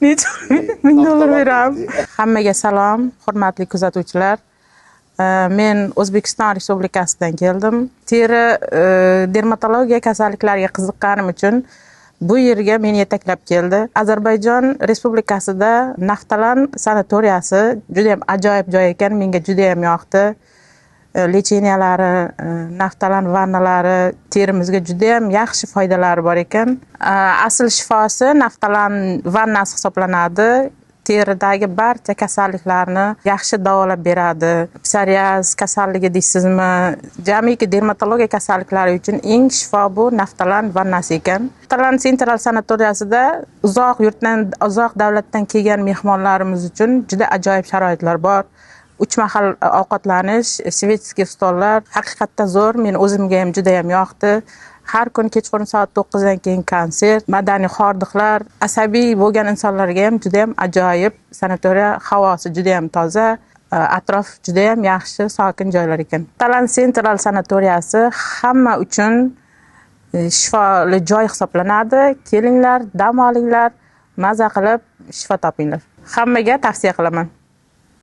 Necha ming dollar beramiz? Hammaga salom, hurmatli kuzatuvchilar. Men O'zbekiston Respublikasidan keldim. Teri dermatologiya kasalliklariga qiziqqanim uchun bu yerga meni yetaklab keldi. Ozarbayjon Respublikasida Naftalan sanatoriyasi juda ham ajoyib joy ekan, menga juda ham yoqdi. Лечения lari, naftalan vannalari terimizga juda ham yaxshi foydalari bor ekan. Asl shifosi naftalan vannasi hisoblanadi. Teridagi barcha kasalliklarni yaxshi davolab beradi. Psoriaz kasalligi deysizmi, jamiki dermatologiya kasalliklari uchun eng shifo bu naftalan vannasi ekan. Naftalan Central sanatoriyasida uzoq yurtdan, uzoq davlatdan kelgan mehmonlarimiz uchun juda ajoyib sharoitlar bor. 3 mahal ovqatlanish, шведский stollar haqiqatda zo'r, men o'zimga ham juda ham yoqdi. Har kun kechqurun soat 9 dan keyin konsert, madaniy hordiqlar, asabiy bo'lgan insonlarga ham juda ham ajoyib sanatoriya, havosi juda ham toza, atrof juda ham yaxshi, sokin joylar ekan. Naftalan Central sanatoriyasi hamma uchun shifoli joy hisoblanadi. Kelinglar, dam olinglar, maza qilib shifo topinglar. Hammaga tavsiya qilaman.